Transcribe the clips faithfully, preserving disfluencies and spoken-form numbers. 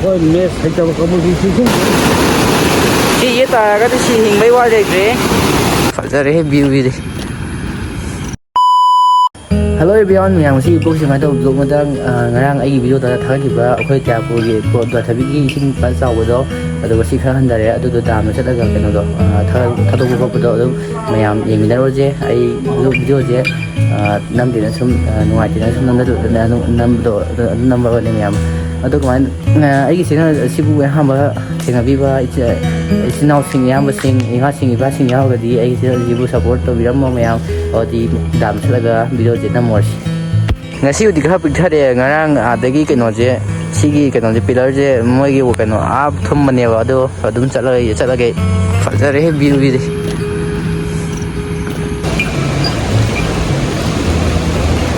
ꯍꯣꯏ, ꯃꯦꯠꯁ ꯍꯩꯇꯕ ꯀꯥꯡꯕꯨꯗꯤ ꯁꯤ ꯁꯨꯝ ꯁꯤ ꯌꯦꯠ ꯇꯥꯔꯒꯗꯤ ꯁꯤ ꯍꯤꯡꯕꯩ ꯋꯥ ꯂꯩꯇ꯭ꯔꯦ꯫ ꯐꯖꯔꯦꯍꯦ ꯚ꯭ꯌꯨꯁꯤꯗꯤ꯫ Hello everyone, ꯃꯌꯥꯝ, ꯉꯁꯤꯒꯤ vlogꯁꯤ ꯁꯨꯃꯥꯏꯅ ꯇꯧꯕ vlog ꯃꯇꯥꯡ, ꯑ, ꯉꯔꯥꯡ ꯑꯩꯒꯤ videoꯗ ꯊꯥꯒꯠꯈꯤꯕ ꯑꯩꯈꯣꯏ ꯇꯌꯥꯄꯨꯔꯒꯤ ꯀꯣ-, ꯗ꯭ꯋꯥꯊꯕꯤꯒꯤ ꯏꯁꯤꯡ ꯐꯖꯅ ꯆꯥꯎꯕꯗꯣ, ꯑꯗꯨꯒ ꯁꯤ ꯈꯔ ꯍꯟꯊꯔꯦ, ꯑꯗꯨꯗꯣ ꯗꯥꯝꯗ ꯆꯠꯂꯒ ꯀꯩꯅꯣꯗꯣ, ꯑ, ꯊꯥ-, ꯊꯥꯗꯣꯛꯄ ꯈꯣꯠꯄꯗꯣ ꯑꯗꯨꯝ ꯃꯌꯥꯝ ꯌꯦꯡꯃꯤꯟꯅꯔꯨꯔꯁꯦ꯫ ꯑꯩ vlog videoꯁꯦ, ꯑ, ꯅꯝꯗꯦꯅ ꯁꯨꯝ, ꯑ, ꯅꯨꯡꯉꯥꯏꯇꯦꯅ ꯁꯨꯝ ꯅꯝꯅꯗ-, ꯅꯝꯕꯗꯣ ꯑꯗꯨꯝ ꯅꯝꯕꯅꯦ ꯃꯌꯥꯝ꯫ ꯑꯗꯣ ꯀꯃꯥꯏꯅ, ꯑ, ꯑꯩꯒꯤ channel ꯑꯁꯤꯕꯨ ꯑꯍꯥꯟꯕ ꯊꯦꯡꯅꯕꯤꯕ ꯏꯆꯦ-, ꯏꯆꯤꯟ ꯏꯅꯥꯎꯁꯤꯡ, ꯏꯌꯥꯝꯕꯁꯤꯡ, ꯏꯃꯥꯁꯤꯡ, ꯏꯄꯥꯁꯤꯡ ꯌꯥꯎꯔꯒꯗꯤ ꯑꯩꯒꯤ channelꯁꯤꯕꯨ support ꯇꯧꯕꯤꯔꯝꯃꯣ ꯃꯌꯥꯝ꯫ ꯑꯗꯨꯗꯤ ꯗꯥꯝ ꯆꯠꯂꯒ videoꯁꯦ ꯅꯝꯃꯨꯔꯁꯤ꯫ ꯉꯁꯤꯕꯨꯗꯤ ꯈꯔ ꯄꯤꯛꯊꯔꯛꯑꯦ, ꯉꯔꯥꯡ ꯑꯥꯗꯒꯤ ꯀꯩꯅꯣꯁꯦ, ꯁꯤꯒꯤ ꯀꯩꯅꯣꯁꯦ, pillarꯁꯦ ꯃꯣꯏꯒꯤ ꯀꯩꯅꯣ ꯑꯥ ꯊꯨꯝꯕꯅꯦꯕ, ꯑꯗꯣ ꯑꯗꯨꯝ ꯆꯠꯂꯒ, ꯆꯠꯂꯒꯦ꯫ ꯐꯖꯔꯦꯍꯦ viewꯁꯤꯗꯤ꯫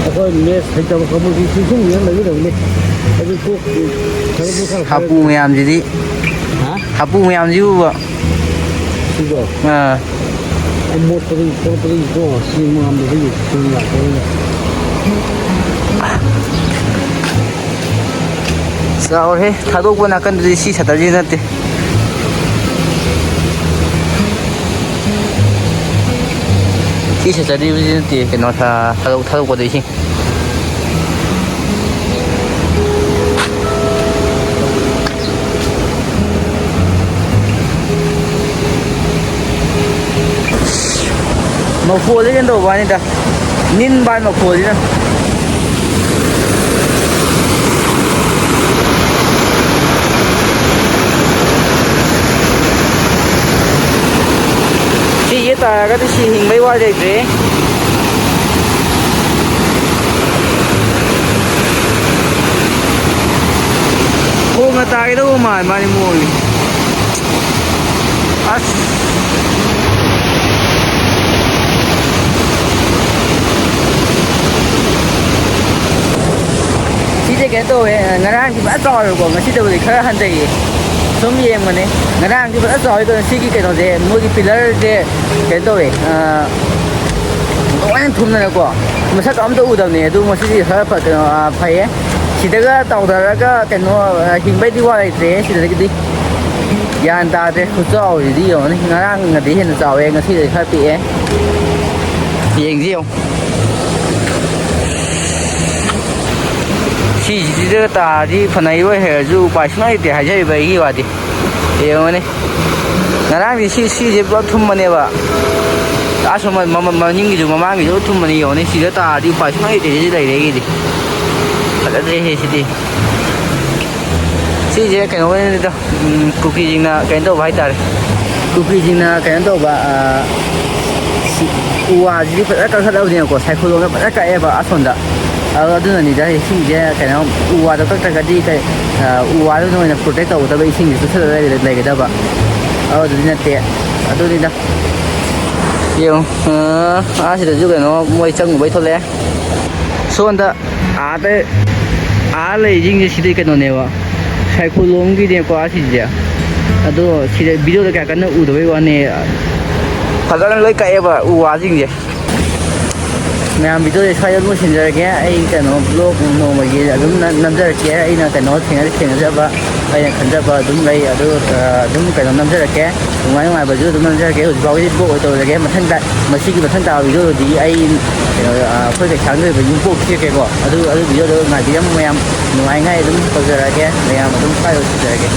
ꯑꯩꯈꯣꯏ ꯃꯦꯠꯁ ꯍꯩꯇꯕ ꯀꯥꯡꯕꯨꯗꯤ ꯁꯤ ꯁꯨꯝ ꯌꯦꯡ ꯂꯩꯒꯗꯕꯅꯤ꯫ ꯑꯗꯨ ꯀꯣꯛ ꯊꯕꯛꯄꯨ ꯈꯔ ꯍꯥꯄꯨ ꯃꯌꯥꯝꯁꯤꯗꯤ, ꯍꯥ? ꯍꯥꯄꯨ ꯃꯌꯥꯝꯁꯤꯕꯨꯕ꯫ ꯁꯤꯕꯣ? ꯑꯥ꯫ ꯑꯃꯣꯠꯄꯗꯒꯤ ꯈꯣꯠꯄꯗꯒꯤ ꯀꯣ, ꯁꯤ ꯃꯥꯟꯕꯗꯒꯤ ꯁꯤ ꯂꯥꯛꯄꯅꯤꯅ꯫ ꯆꯥꯎꯔꯦ꯫ ꯊꯥꯗꯣꯛꯄ ꯅꯥꯀꯟꯗꯨꯗꯤ ꯁꯤ ꯁꯇꯔꯁꯤ ꯅꯠꯇꯦ꯫ ꯁꯤ ꯁꯇꯔꯁꯤ ꯅꯠꯇꯦ, ꯀꯩꯅꯣ, ꯊꯥ-, ꯊꯥꯗꯣꯛ-, ꯊꯥꯗꯣꯛꯄꯗꯣ ꯏꯁꯤꯡ꯫ ꯃꯈꯣꯜꯁꯦ ꯀꯩꯅꯣ ꯇꯧꯕ ꯋꯥꯅꯤꯗ, ꯅꯤꯟꯕ ꯍꯥꯏ ꯃꯈꯣꯜꯁꯤꯅ꯫ ꯁꯤ ꯌꯦꯠ ꯇꯥꯔꯒꯗꯤ ꯁꯤ ꯍꯤꯡꯕꯩ ꯋꯥ ꯂꯩꯇ꯭ꯔꯦ꯫ ꯈꯣꯡꯅ ꯇꯥꯒꯦ ꯇꯧꯕ ꯃꯥꯜꯂꯦ, ꯃꯥꯗꯤ ꯃꯑꯣꯡꯗꯤ꯫ ꯑꯁ꯫ ꯁꯤꯁꯦ ꯀꯩꯅꯣ ꯇꯧꯋꯦ, ꯉꯔꯥꯡꯗꯤ ꯐꯖ ꯆꯥꯎꯋꯦꯕꯀꯣ, ꯉꯁꯤꯗꯕꯨꯗꯤ ꯈꯔ ꯍꯟꯊꯩꯌꯦ꯫ ꯁꯨꯝ ꯌꯦꯡꯕꯅꯦ, ꯉꯔꯥꯡꯗꯤ ꯐꯖ ꯆꯥꯎꯋꯦ꯫ ꯀꯩꯅꯣ, ꯁꯤꯒꯤ ꯀꯩꯅꯣꯁꯦ, ꯃꯣꯏꯒꯤ pillarꯁꯦ ꯀꯩꯅꯣ ꯇꯧꯋꯦ, ꯑ, ꯂꯣꯏꯅ ꯊꯨꯝꯗꯅꯀꯣ, ꯃꯁꯛ ꯑꯝꯇ ꯎꯗꯕꯅꯦ꯫ ꯑꯗꯨ ꯉꯁꯤꯗꯤ ꯈꯔ ꯐ-, ꯀꯩꯅꯣ, ꯑ, ꯐꯩꯌꯦ꯫ ꯁꯤꯗꯒ ꯇꯧꯊꯔꯒ ꯀꯩꯅꯣ, ꯑ, ꯍꯤꯡꯕꯩꯗꯤ ꯋꯥ ꯂꯩꯇ꯭ꯔꯦ ꯁꯤꯗꯒꯤꯗꯤ꯫ ꯒ꯭ꯌꯥꯟ ꯇꯥꯗ꯭ꯔꯦ, ꯈꯨꯆꯥꯎꯁꯤꯗꯤ ꯌꯦꯡꯉꯨꯅꯦ꯫ ꯉꯔꯥꯡꯅꯗꯤ ꯍꯦꯟꯅ ꯆꯥꯎꯋꯦ, ꯉꯁꯤꯗꯤ ꯈꯔ ꯄꯤꯛꯑꯦ꯫ ꯌꯦꯡꯁꯤ ꯌꯦꯡꯉꯨ꯫ ꯁꯤꯁꯤꯗ ꯇꯥꯔꯗꯤ ꯐꯅ ꯏꯔꯣꯏ ꯍꯩꯔꯁꯨ ꯎꯄꯥꯏ ꯁꯨꯡꯂꯩ ꯂꯩꯇꯦ ꯍꯥꯏꯖꯔꯤꯕ ꯑꯩꯒꯤ ꯋꯥꯗꯤ꯫ ꯌꯦꯡꯉꯨꯅꯦ꯫ ꯉꯔꯥꯡꯗꯤ ꯁꯤ, ꯁꯤꯁꯦ ꯄꯨꯂꯞ ꯊꯨꯝꯕꯅꯦꯕ꯫ ꯑꯁꯣꯝ ꯃ-, ꯃ-, ꯃꯅꯤꯡꯒꯤꯁꯨ ꯃꯃꯥꯡꯒꯤꯁꯨ ꯊꯨꯝꯕꯅꯤ ꯌꯦꯡꯉꯨꯅꯦ꯫ ꯁꯤꯗ ꯇꯥꯔꯗꯤ ꯎꯄꯥꯏ ꯁꯨꯡꯂꯩ ꯂꯩꯇꯦ ꯁꯤ ꯂꯩꯔꯦ ꯑꯩꯒꯤꯗꯤ꯫ ꯐꯖꯗ꯭ꯔꯦꯍꯦ ꯁꯤꯗꯤ꯫ ꯁꯤꯁꯦ ꯀꯩꯅꯣ ꯑꯣꯏꯅ ꯎꯝ, ꯀꯨꯀꯤꯁꯤꯡꯅ ꯀꯩꯅꯣ ꯇꯧꯕ ꯍꯥꯏꯇꯥꯔꯦ꯫ ꯀꯨꯀꯤꯁꯤꯡꯅ ꯀꯩꯅꯣ ꯇꯧꯕ, ꯑ, ꯁꯤ, ꯎ ꯋꯥꯁꯤꯗꯤ ꯐꯖꯅ ꯀꯛꯊꯠꯂꯕꯅꯦꯕꯀꯣ, ꯁꯥꯏꯀꯨꯜ ꯂꯣꯝꯗ ꯐꯖꯅ ꯀꯛꯑꯦꯕ ꯑꯁꯣꯝꯗ꯫ ꯑꯗꯣ ꯑꯗꯨꯅꯅꯤꯗ ꯏꯁꯤꯡꯁꯦ ꯀꯩꯅꯣ, ꯎ ꯋꯥꯗꯣ ꯀꯛꯇ꯭ꯔꯒꯗꯤ ꯀꯩ, ꯑ, ꯎ ꯋꯥꯗꯨꯅ ꯑꯣꯏꯅ protect ꯇꯧꯒꯗꯕ, ꯏꯁꯤꯡꯁꯦ ꯆꯨꯞꯁꯜꯂꯒ ꯂꯩ-, ꯂꯩꯒꯗꯕ꯫ ꯑꯗꯨꯗꯤ ꯅꯠꯇꯦ꯫ ꯑꯗꯨꯅꯤꯗ꯫ ꯌꯦꯡꯉꯨ, ꯑ, ꯑꯥ ꯁꯤꯗꯁꯨ ꯀꯩꯅꯣ ꯃꯣꯏ ꯆꯪꯉꯨꯕꯩ ꯊꯣꯛꯂꯛꯑꯦ꯫ ꯁꯣꯝꯗ ꯑꯥꯗ, ꯑꯥ ꯂꯩꯔꯤꯁꯤꯡꯁꯦ ꯁꯤꯗꯤ ꯀꯩꯅꯣꯅꯦꯕ, ꯁꯥꯏꯈꯨꯂꯣꯝꯒꯤꯅꯦꯀꯣ ꯑꯁꯤꯁꯦ꯫ ꯑꯗꯣ ꯁꯤꯗ videoꯗ ꯀꯌꯥ ꯀꯟꯅ ꯎꯗꯕꯩ ꯋꯥꯅꯦ, ꯐꯖꯅ ꯂꯣꯏ ꯀꯛꯑꯦꯕ ꯎ ꯋꯥꯁꯤꯡꯁꯦ꯫ ꯃꯌꯥꯝ videoꯁꯦ ꯁ꯭ꯋꯥꯏꯗ ꯂꯣꯏꯁꯤꯟꯖꯔꯒꯦ꯫ ꯑꯩ ꯀꯩꯅꯣ vlog ꯅꯣꯡꯃꯒꯤ ꯑꯗꯨꯝ ꯅ-, ꯅꯝꯖꯔꯛꯀꯦ꯫ ꯑꯩꯅ ꯀꯩꯅꯣ ꯊꯦꯡꯅ ꯊꯦꯡꯅꯖꯕ, ꯑꯩꯅ ꯈꯟꯖꯕ ꯑꯗꯨꯝ ꯂꯩ꯫ ꯑꯗꯨ, ꯑ, ꯑꯗꯨꯝ ꯀꯩꯅꯣ ꯅꯝꯖꯔꯛꯀꯦ꯫ ꯅꯨꯡꯉꯥꯏ ꯅꯨꯡꯉꯥꯏꯕꯁꯨ ꯑꯗꯨꯝ ꯅꯝꯖꯔꯛꯀꯦ꯫ ꯍꯧꯖꯤꯛ ꯐꯥꯎꯒꯤꯗꯤ vlog ꯑꯣꯏꯅ ꯇꯧꯖꯔꯒꯦ꯫ ꯃꯊꯪꯗ, ꯃꯁꯤꯒꯤ ꯃꯊꯪ ꯇꯥꯕ videoꯗꯨꯗꯤ ꯑꯩ, ꯀꯩꯅꯣ, ꯑ, ꯑꯩꯈꯣꯏ ꯀꯩꯁꯥꯝꯒꯤ ꯑꯣꯏꯕ ꯌꯨꯝ ꯄꯣꯛ ꯊꯤꯔꯛꯀꯦꯀꯣ꯫ ꯑꯗꯨ, ꯑꯗꯨ videoꯗꯣ ꯉꯥꯏꯕꯤꯔꯝꯃꯨ ꯃꯌꯥꯝ꯫ ꯅꯨꯡꯉꯥꯏꯉꯥꯏ ꯑꯗꯨꯝ ꯇꯧꯖꯔꯛꯑꯒꯦ꯫ ꯃꯌꯥꯝ ꯑꯗꯨꯝ ꯁ꯭ꯋꯥꯏꯗ ꯂꯣꯏꯁꯤꯟꯖꯔꯒꯦ꯫